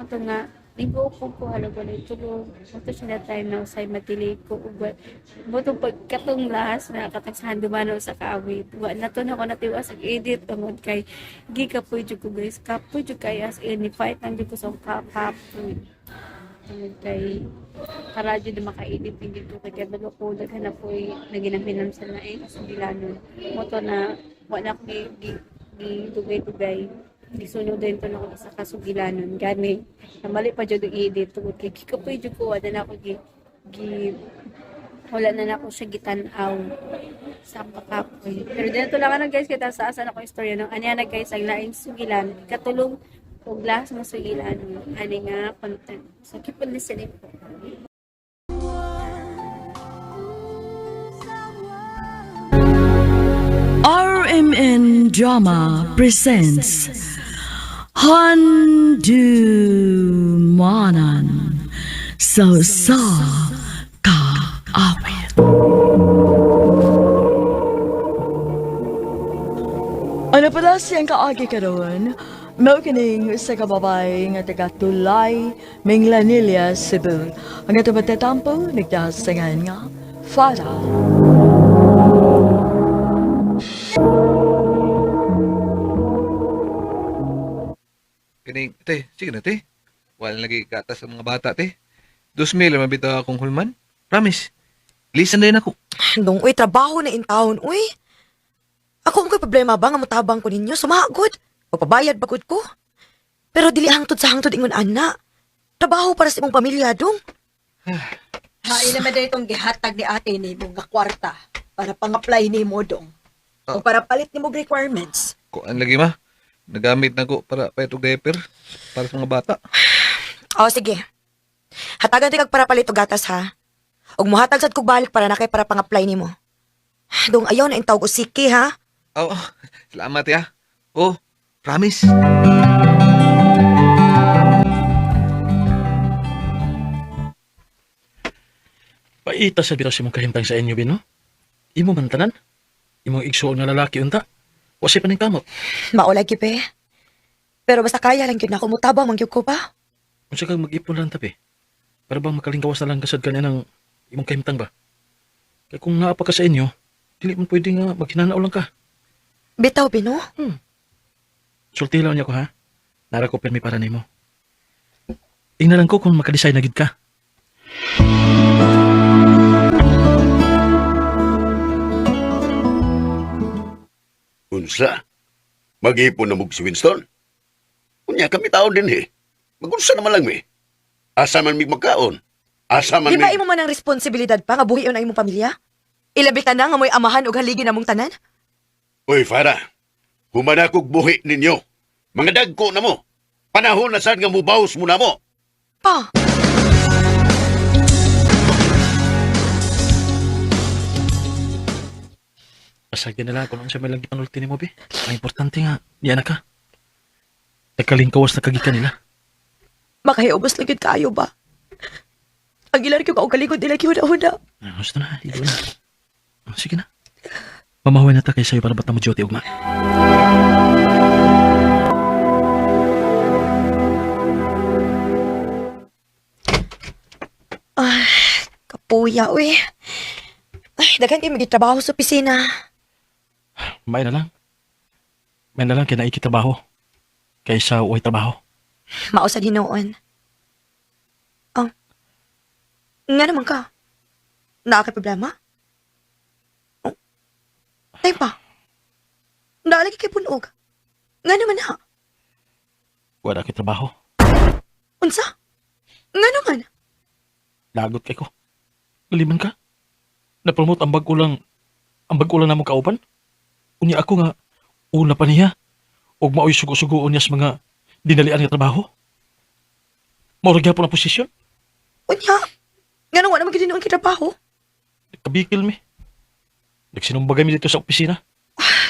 Mato nga ligo ko ko halo ko na tulog mato siya na time na usay matili ko ug mo pag katong last na katagsahan dumano sa kaawit wa na to na ko natiwas og edit tungod kay gikapoy jud ko guys, kapoy jud kay as in fight lang jud ko sa kapoy tungod kay para jud na maka-edit din ko kay kabalo ko daghan na po'y naginamhinam sa lain sa bilanon mo to na wa na ko gi dugay-dugay gisunod din to na ako sa kasugilanon gani namali pa jud ang edit tungod kay gikapoy jud ko wala na ako gi, gi wala na nako siya gitan-aw sa pakapoy. Pero dito lang ano guys, kita sa asa na ko istorya ng anya na guys ang laing sugilan, katulong og last nga sugilan ani nga content. So keep on listening po. RMN Drama presents Handu Manan So Sa Ka Awit. Ano pala siyang kaagi karon? Mao kining usa ka babae nga taga Tulay, Minglanilla, Cebu. Ang ato matatampo nagdasangan nga Fara. Kining, te, sige na, te. Wala lagi gatas sa mga bata, te. 2,000 man bitaw akong hulman. Promise. Listen din ako. Dong, uy, trabaho na in town, uy. Ako ang ko'y problema ba nga mutabang ko ninyo? Sumagod. Magpabayad bagod ko. Pero dili hangtod sa hangtod ingon ana. Trabaho para sa imong pamilya, dong. Hain naman dahil itong gihatag ni ate ni mo nga kwarta para pang-apply ni mo dong. Ah. O para palit ni mo requirements. Kuan lagi ma. Nagamit na ko para paitog diaper para sa mga bata. O, sige. Hatagan ti kag para palit og gatas, ha? Og muhatag sad kog balik para na kay para pang-apply nimo. Dong, ayaw na intawg og siki, ha? Oh, oh, salamat ya. Oh, promise. Paita sa bitaw sa imong kahimtang sa inyo, Bino. Imo man tanan. Imong igsuon nga lalaki unta. Wa siya paningkamot. Mao lagi be. Pero basta kaya lang gyud nako mutabang man gyud ko pa. Unsa kang mag-ipon lang tabi? Para bang makalingkawas na lang kasad kanya ng imong kahimtang ba? Kaya kung naa pa ka sa inyo, dili man pwede nga maghinanao lang ka. Bitaw be no? Sulti lang niya ko ha. Nara ko permi para nimo. Ingna lang ko kung makadesign na gid ka. Unsa? Mag-ipon na mog si Winston? Unya kami taon din eh. Magunsa naman lang mi. Asa man mig magkaon. Asa man Di ba mig... imo man ang responsibilidad pa nga buhion ang imong pamilya? Ilabi ka na nga mo'y amahan og haligi namong tanan? Uy, Farah. Humanakog buhi ninyo. Mga dagko na mo. Panahon na sad nga mubaws mo na mo. Pa, Pasag din nila kung unsa may lang gipanulti nimo be. Ang importante nga, diyan na ka. Nagkalingkawas na kagikan nila. makahiubos lang gyud kaayo ba? Ang ilan ko kaugalingon nila gihuna-huna. Ah, gusto na, ligo na. Ah, sige na. Mamahuwi na ta kay sayo para ba't na mo duty ugma. Kapuya, uy. Ay, daghan kay trabaho sa opisina. May na lang. May na lang kay naiki trabaho. Kaysa uway trabaho. Mao sa hinoon. Oh. Nga naman ka. Naa kay problema? Oh. Tay pa. Naalagi kay punog. Nga naman ha. Wala kay trabaho. Unsa? Nga naman. Lagot kay ko. Laliman ka. Na-promote ang bag-o lang, ang bag-o lang namong kauban. Unya ako nga, una pa niya. Og maoy sugo-sugoon niya sa mga dinalian nga trabaho. Maura gyapon ang posisyon. Unya. Nga nang wala man gyud kay trabaho. Nagkabikil mi. Nagsinumbagay mi dito sa opisina.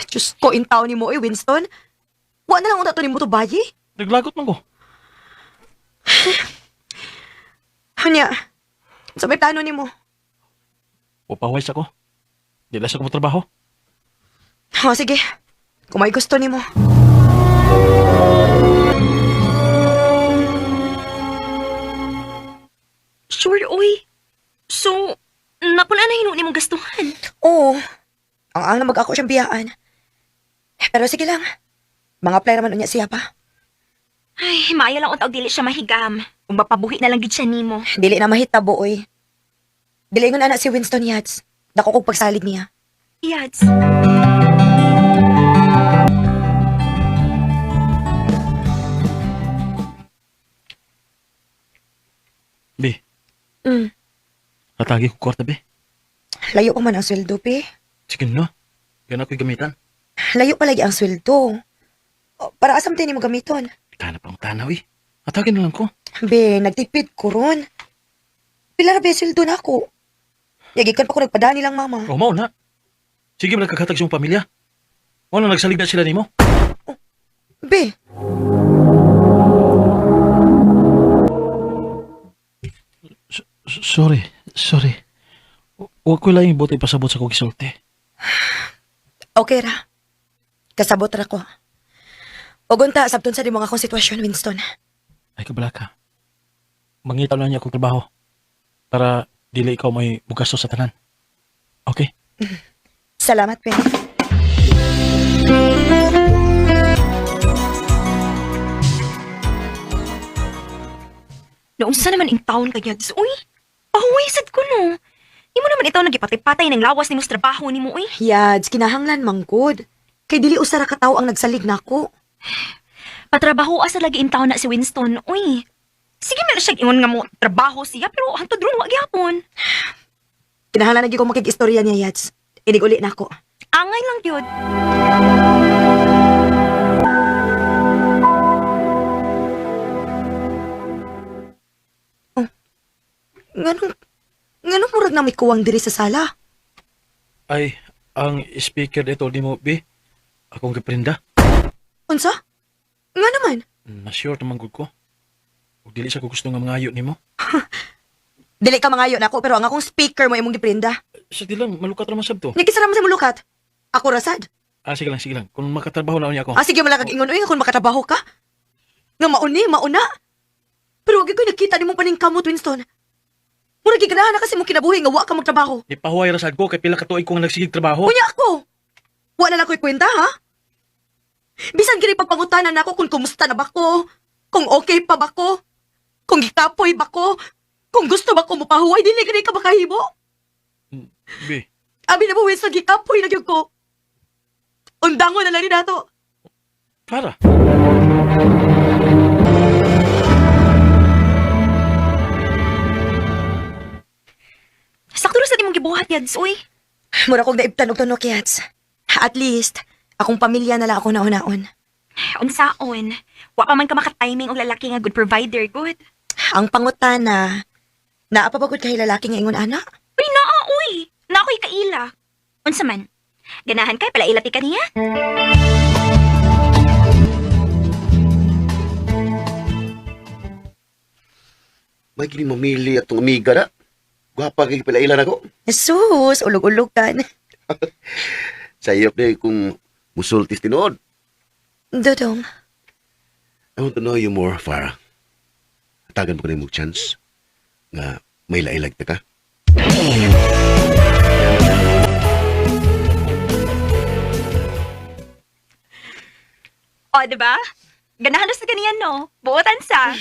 Diyos ko, in taon ni mo, eh, Winston. Wa na lang unta to ni mo to bayi. Naglagot man ko. Unya. Sa may plano ni mo. Upahuway sa ko. Di lang sa ko trabaho. Oh, sige. Kung may gusto ni mo. Sure, uy. So, napula na hinuon nimong gastuhan. Oo. Ang ang na mag-ako siyang biyaan. Pero sige lang. Mga apply raman unya siya pa. Ay, maayo lang unta og dili siya mahigam. Kung mapabuhi na lang gid siya nimo. Dili na mahitabo, oy. Dili ingon ana si Winston Yates. Dako kog pagsalig niya. Yads. Bi, hatagi ko kwarta, bi. Layo pa man ang sweldo, pe. Sige na. Yan ako'y gamitan. Layo pa lagi ang sweldo. O, para asam din mo gamiton. Kana pang tanaw eh. Hatagin na lang ko. Be, nagtipid ko ron. Pila ra be sweldo na ako. Yagikan pa ko nagpadani lang mama. O, mao na. Sige, wala kaghatag sa imong pamilya. Wala nagsalig na sila nimo. Be, Sorry, sorry. Wa ko lang yung bote pasabot sa kong gisulti. okay ra. Kasabot ra ko. Ugunta, sabton sa di mga akong sitwasyon, Winston. Ay, kabala ka. Mangita lang niya akong trabaho. Para dili ikaw may mugasto sa tanan. Okay? Salamat, Ben. Noong sa naman in taon ka, Yads, uy. Pahuway sad ko no. Imo naman itaw nagipatay-patay ng lawas nimo sa trabaho nimo, uy. Yads, kinahanglan manggod. Kay dili usa ra ka tawo ang nagsalig nako. Patrabaho asa lagi in taon na si Winston, uy. Sige man siya ingon nga mo trabaho siya pero hantod ron wa gyapon. Kinahanglan lagi ko makig-istorya niya, Yads. Inig uli nako. Angay lang gyud. Nganong nganong murag na may kuwang diri sa sala? Ay, ang speaker dito di mo, bi. Akong giprinda. Unsa? Nga naman. Na-sure naman gud ko. Ug dili sa ko gusto nga mangayo nimo. Dili ka mangayo nako pero ang akong speaker mo imong giprinda. Sa di lang, malukat ra man sab to. Nya kinsa ra man sa mulukat. Ako rasad. Ah, sige lang, sige lang. Kung makatrabaho na unya ako. Ah, sige malakag ingon uy nga kung makatrabaho ka. Nga mauni, mauna. Pero wag ko nakita nimo paningkamot, Winston. Murag giganahan na kasi mo kinabuhi nga wa ka magtrabaho. Ipahuway ra sad ko kay pila ka tuig ko nga nagsigig trabaho. Unya ako. Wala na ko'y kwenta, ha? Bisan gini pagpangutanan nako kung kumusta na ba ko, kung okay pa ba ko, kung gikapoy ba ko, kung gusto ba ko mopahuway, dili gani ka makahimo. Bi, Abi na mo, Winston, gikapoy na gyud ko. Undango na lang ni nato. para. Sakto ra sa imong gibuhat yads, uy. Mura kong naibtan og tunok, Yats. At least, akong pamilya na lang ako nauna-on. Unsaon? Wa pa man ka maka-timing og lalaki nga good provider, good. Ang pangutana, naapabagod kay lalaki nga ingon ana? Uy, naa, uy. Na ako'y kaila. Unsa man? Ganahan kay pala ilati ka niya? May kini mamili atong amiga na. Gwapa kay pilailan ako. Jesus, ulog-ulog kan. Sayop na kung musultis tinuod. Dodong, I want to know you more, Farah. Hatagan mo ko na yung chance nga may lailag ta ka. O, di ba? Ganahan na sa ganiyan, no? Buotan sa.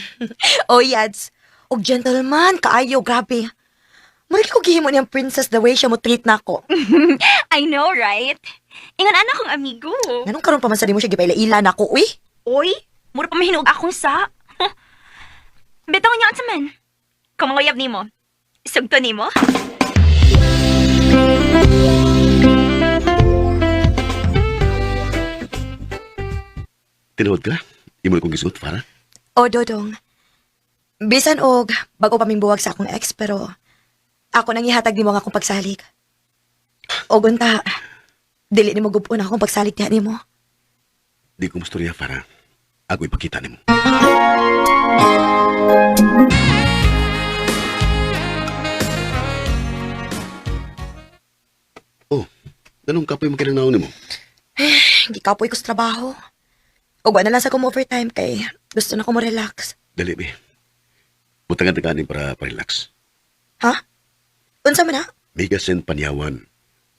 Oh, yads. Og gentleman, kaayo, grabe. Mura ko gihimo niyang princess the way siya mo treat nako. I know, right? Ingon ana akong amigo. Nganong karon pa man sa nimo siya gipaila-ila nako, uy? Uy, mura pa mahinog akong sa. Bitaw niya unsa man. Kung manguyab nimo, sugto nimo. Tinuod ka? Imo na kong gisuot, Farah. O, Dodong. Bisan og bago pa ming buwag sa akong ex, pero ako nang ihatag nimo ang akong pagsalig. Og unta, dili nimo gubon akong pagsalig diha nimo. Di ko mustorya, Farah. Ako ipakita nimo. Oh, ganun kapoy mo kinang nimo? Gikapoy ko sa trabaho. Og wala na lang sa kong overtime kay gusto na ko mo relax. Dali, be. Butangan ta kanin para pa-relax. Ha? Unsa man na? Migasen panyawan.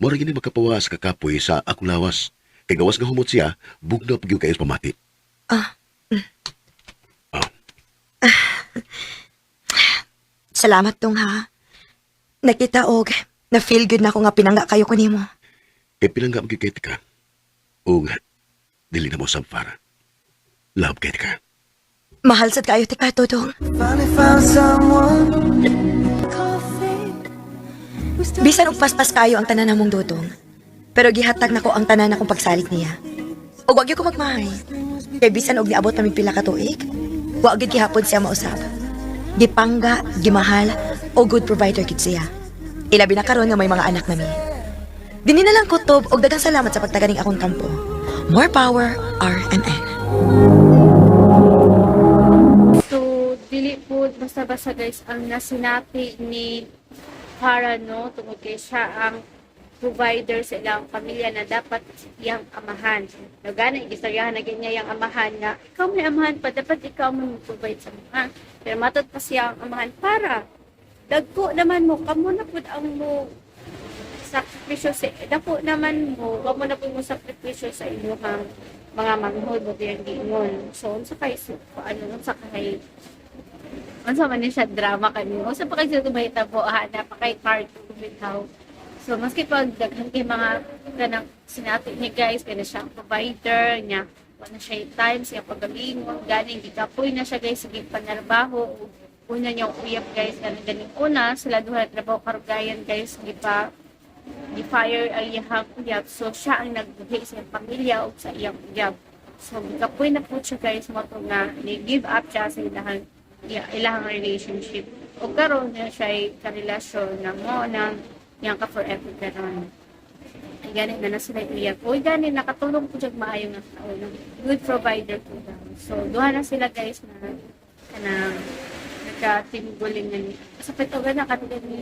Mura gini makapawas kakapoy sa akong lawas. Kay gawas nga humot siya, bugnaw pag kayo sa pamati. Ah. Ah, Salamat tong ha. Nakita og na feel good na ako nga pinangga kayo ko nimo. kay pinangga mo kay ka. Ug dili na mo sa Farah. Love kay ka. Mahal sad kayo tika Dodong. Finally found someone. Bisan og paspas kayo ang tanan namong Dodong. Pero gihatag nako ang tanan akong pagsalig niya. Ug wag gyud ko magmahay. Kay bisan og niabot pa mig pila ka tuig, wa gyud gihapon siya mausab. Gipangga, gimahal, o good provider gid siya. Ilabi na karon nga may mga anak nami. Dinhi na lang kutob og daghang salamat sa pagtaganing akong kampo. More power, RMN. So, dili po basta-basta guys ang nasinati ni Farah, no, tungod kay siya ang provider sa ilang pamilya na dapat iyang amahan. No, gana, igistoryahan na niya iyang amahan nga, ikaw may amahan pa, dapat ikaw mo provide sa mga. Pero matod pa siya ang amahan para dagko naman mo, kamo na pud ang mo sakripisyo sa dako naman mo, kamo na pud mo sakripisyo sa inyong mga manghod mo diyang giingon. So, unsa kay ano unsa kay unsa man ni siya drama kami. Unsa pa kay sila tumahitabo ha na pa kay cartoon bitaw. So, maski pag daghan kay mga kanang sinati niya guys, kaya na siya ang provider niya, wala siya yung time, siya pagalingon, ganing gikapoy na siya guys, sige panarbaho, una niyang uyap guys, ganing ganing una, sila duha trabaho karugayan guys, gipa gi-fire ang iyang uyab. So, siya ang nagbuhi sa iyang pamilya o sa iyang uyab. So, gikapoy na po siya guys, mo to nga, ni-give up siya sa ilahang, ilahang relationship. O karon na siya ay karelasyon na mo nang iyang ka-forever karon. Ay ganit na na sila uyab. O ganit, nakatulong po siya maayo nga tao. No? Good provider po daw. So, duha na sila guys na kanang nagkatimbuling na ni. Sa petoga na kami ni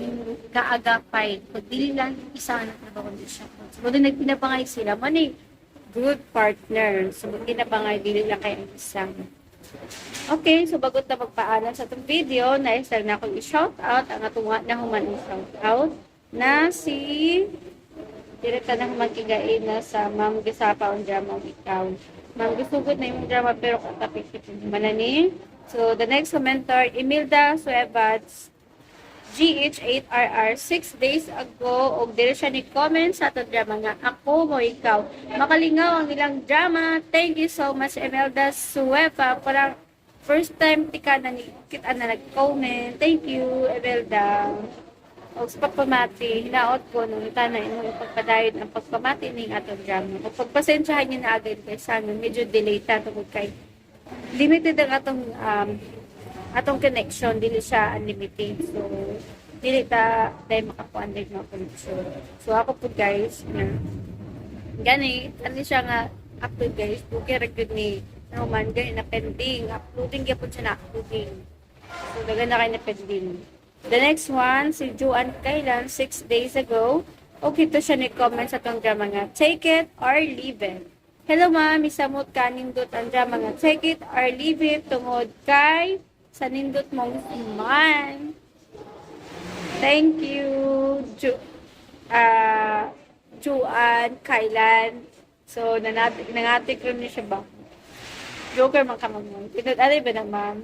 kaagapay. Kung dili lang isa ang trabaho kundi siya. So, kung nagpinapangay sila, man eh, good partner. So, na pa nga, dili lang kay ang isa. Okay, so bago ta magpaalam sa atong video, nais lang na akong i-shout out ang atong wa na human shout out na si direkta na human kigain na sa Ma'am Gisapa on drama og ikaw. Ma'am, gisugod na yung drama pero katapik man na ni. So, the next commenter, Imelda Suevats, GH8RR 6 days ago og diri siya ni comment sa atong drama nga Ako Mo Ikaw. Makalingaw ang ilang drama. Thank you so much, Imelda Sueva. Parang first time tika na ni kita na nag-comment. Thank you, Imelda. Og sa pagpamati, hinaot ko nung tana imong ipagpadayon ang pagpamati ning atong drama. Ug pagpasensyahan niyo na agad kay sana medyo delay ta tungod kay limited ang atong connection, dili siya unlimited. So dili ta dahil makakuan din mga connection. So ako po guys, nga gani ano siya nga upload guys, okay ra gyud ni naman gani na pending, uploading gyapon siya na uploading. So daghan na kay na pending. The next one, si Joanne Kailan, 6 days ago. Okay to siya ni comment sa tong drama nga, Take It or Leave It. Hello ma'am, isamot ka nindot ang drama nga Take It or Leave It tungod kay sa nindot mong man. Thank you, Joanne Kailan. So, nangatik rin niya siya ba? Joker man ka ma'am. Tinod, ano ba na ma'am?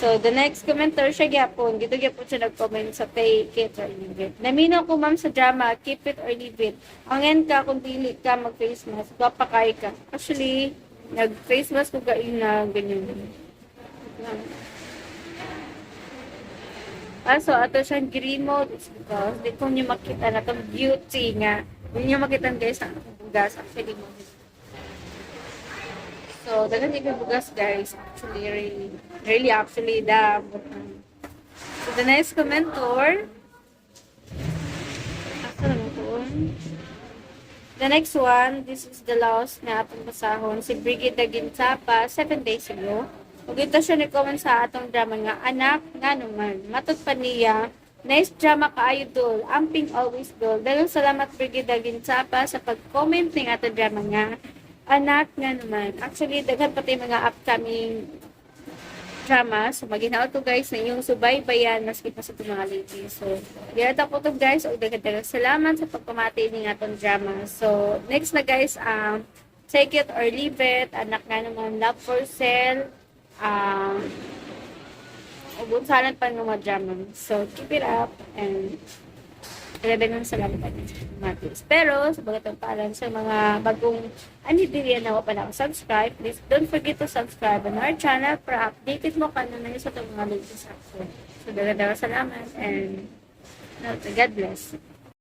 So, the next commenter siya gyapon. Dito gyapon siya nag-comment sa Take It or Leave It. Naminaw ko ma'am sa drama, Keep It or Leave It. Ang end ka kung dili ka mag-face mask, gwapa kay ka. Actually, nag-face mask ko gain na ganyan. Ah, so ato siyang remote is because di ko niyo makita na itong beauty nga. Hindi niyo makita guys ang akong bugas. Actually, mo. So, daghan yung bugas guys. Actually, really, really actually, the. So, the next commenter. Asa naman to? The next one, this is the last na atong basahon. Si Brigida Ginsapa, 7 days ago. Ug ito siya ni-comment sa atong drama nga, Anak, nga naman. Matod pa niya, nice drama kaayo dol. Amping always dol. Daghang salamat, Brigida Ginsapa, sa pag-comment ning atong drama nga, Anak, nga naman. Actually, daghan pati mga upcoming drama. So, maghinaot ko guys na inyong subaybayan maski pa sa itong mga ladies. So, diyan po to guys. O daghan salamat sa pagpamati ning atong drama. So, next na guys, Take It or Leave It, Anak nga naman, Love for Sale, ug unsalan pa nga mga drama. So, keep it up and grabe nang salamat sa pagpamati. Pero, sa bagatang paalam sa mga bagong ani diri na wa pa naka-subscribe, please don't forget to subscribe on our channel para updated mo ka na sa itong mga latest upload. So, daghang salamat and God bless.